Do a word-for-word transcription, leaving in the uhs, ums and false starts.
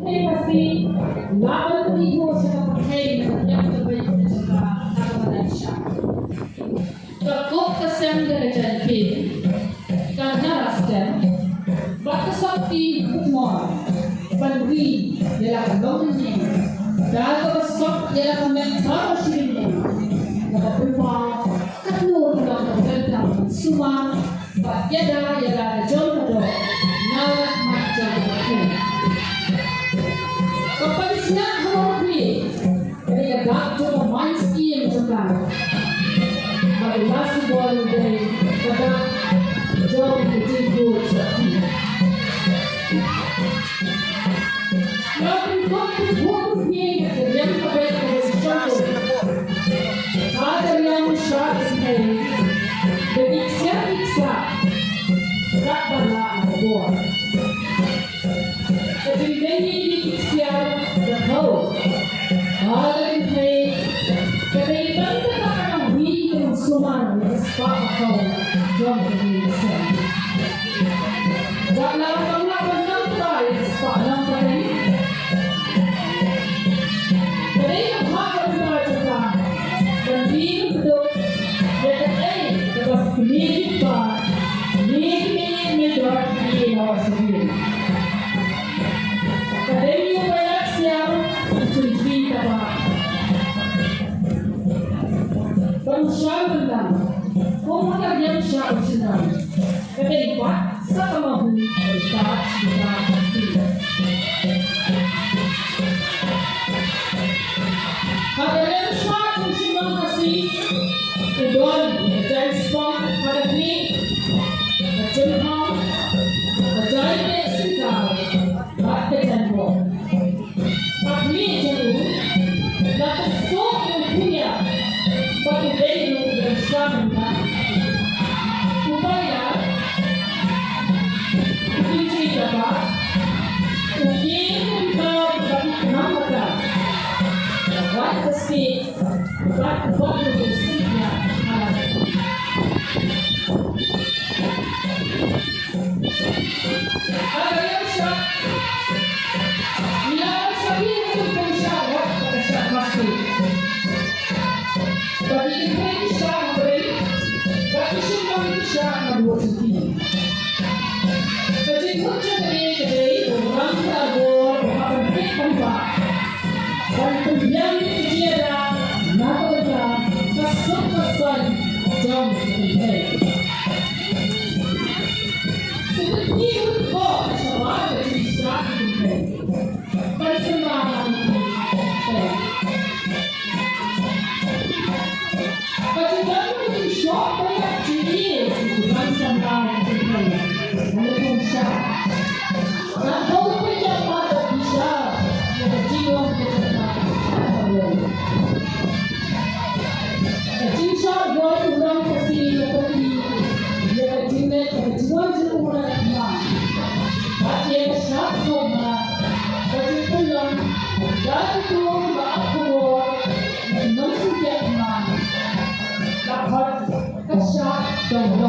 Khasi, la ban pynïoh sha ka pyrthei na ka liang ka beit ka jaka ha kaba dei sha. Ka kop ka sem da ka jaiñpin, ka nara stem, bad ka sopti khubmor, ban ri ïa la ka longïing, da kaba sop ïa la ka met baroh shi lyngngoh, kaba pynpaw katno ruh ka bynta ban sumar bad ïada ïa la ka jong ka doh na la ka mat jong ka khun. Ka pansngiat ha Mawkhlieh ka dei ka dak jong ka mainskiem jong ka. Bad u lashibor u dei ka dak jong ka jingkut sakhi. Nga pynkup pynkup pynkup ïa ka liang ka beit ka beit ka beit. Ha ka liang sha ka sngewthuh. Ka dik siat dik siat. Ka ba la ka bor. Ka jingdei dik siat ka thaw. Ha ka jingthei. Ka dei tang ka ta ka wi ka sumar ka spah ka thaw. Jong ka dei ka siat. Wat la ka la ka nang trai spah nang ka dei. Ka dei ka phah ka nang trai jaka. Kan dei ka dok. Ïa ka dei ka bas kini ki pa. Ni kini ni dok ni lawa sendiri. Ka dei ni ba yak siang. Kunci ka ba. Baru siang bendang. Kong ka yang siang siang. Ka dei pat sa ka mahu ka sida. Ka dei sa ka sida ka si. Ka don ka jai spot ka dei ka jai ha ka jai ka sida. Ka jai spot. Bad ngi jong u, la ka suk u phunia, bad u dei u dei sha mynta. U paya, u pynji kaba, u ïeng u kau bad u khnam bata. Bad ka sik, bad u bad u dei sik ïa, ala. Ka dei shah. Ïa shah ïa ka dei shah wat ka shah masti. Ka dei shah bri. Ka dei shah bri shah na dua siti. Ka dei mut ka dei ka dei orang ka bor ka dei ka dei. Ban pynbiang ïa ka jingïada na ka bynta ka suk ka saiñ jong ka pynthei. Ka pynthei ruh ka shabar ka jingshad ka pynthei. Ban sembah ka pynthei. Ka jingdon ka jingshoh ka ïa ka jingïeit ka ban sembah ka pynthei. Ka pynshad. Ka